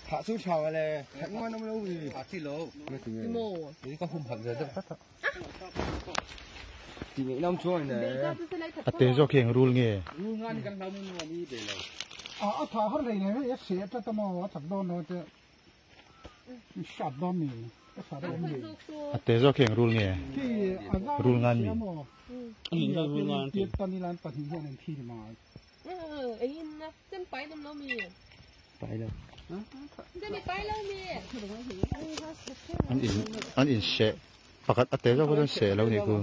Thả xuống sào này, thả ngon lắm đâu gì. Thả chi lâu. Cái con hung hăng rồi đó. Chỉ nghĩ năm chuôi này. A te zawk hi eng rul nge? Rul ngan kan hlau mun ni be lo. A tha har rei nei a se ta ta maw a chak dawn lo te sat dawn mi ka sat dawn mi. A te zawk hi eng rul nge? Rul ngan mi. An in an in seh pakhat a te zawk chuan seh lo ni ku.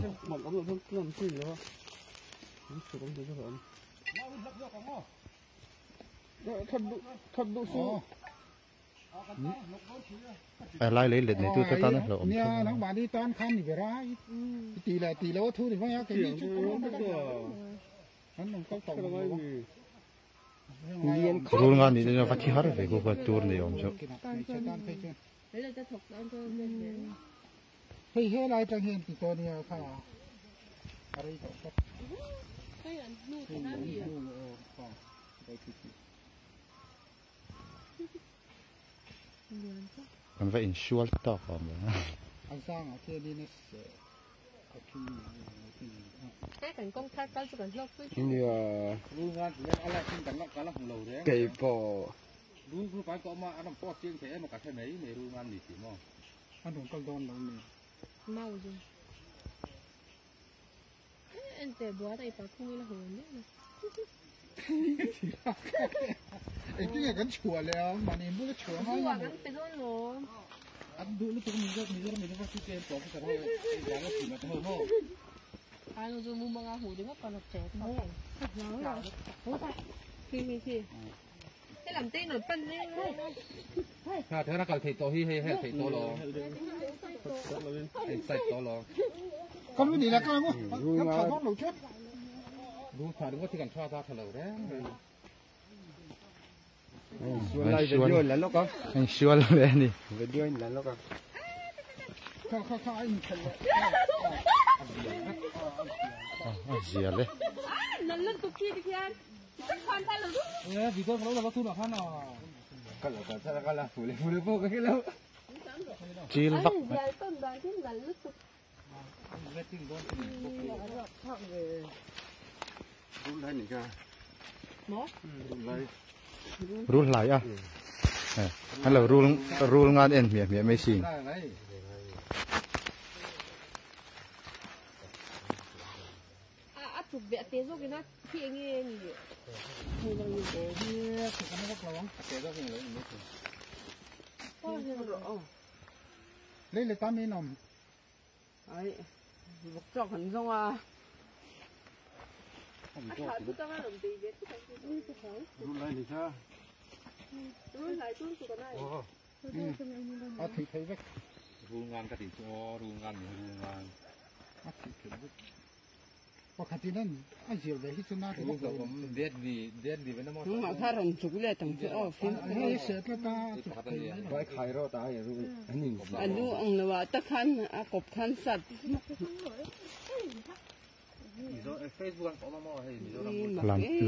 A lai lei let neitu te tan a hlauhawm thung a. Rul nga nih chuan va thi har ve ku kha tur nei awm chu. Kan va insual tawk awm lo a. Keipawh. An sual hle a ni. A zia le. Chil vak mai. Rul hlai a an lo rul rul ngan en hmiah hmiah mai sin.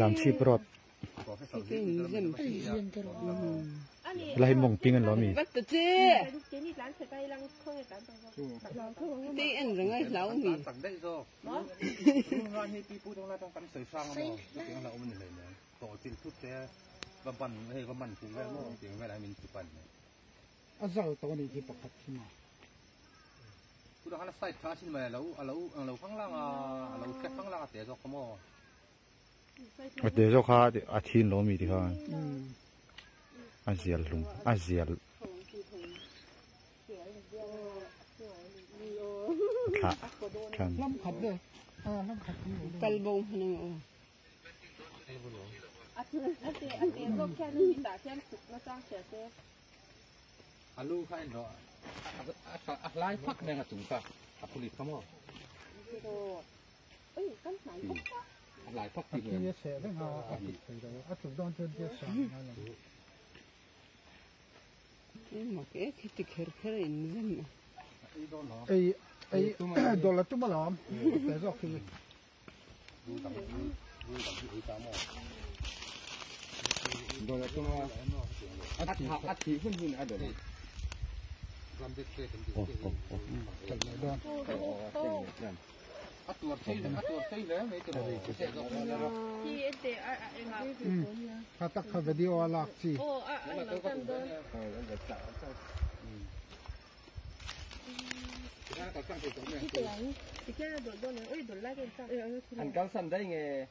Lam chhip rawt Helai hi mawng ping an lo a mi? A te zawk kha a thin lo mi ti khan a zial hlum a zial thlah than. A thi hun hun a do. Kha tak kha video a lak chi. Anh cao sân đây nghe.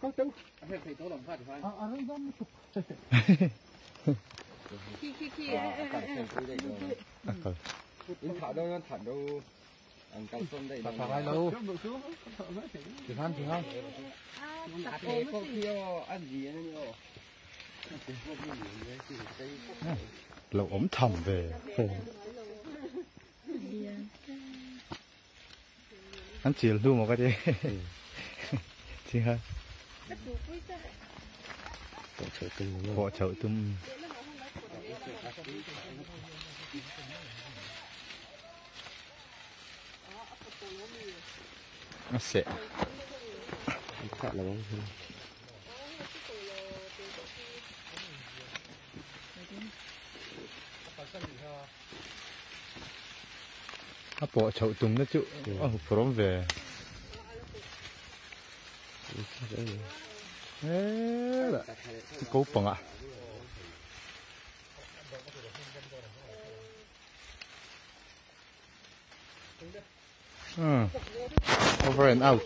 Có chú. A a ran dam chuk. In thả đâu, thả đâu. Anh cao sân đây. Thả lại lâu. Thì han thì han. Có kia ăn gì nữa. Lâu ống thầm về. Anh chỉ lưu một cái gì. Thì ha. Bỏ chậu tung. Nó sẽ. Nó bỏ chậu tung nó chịu. Ờ, from về. Ê, là cố bằng ạ. Over and out.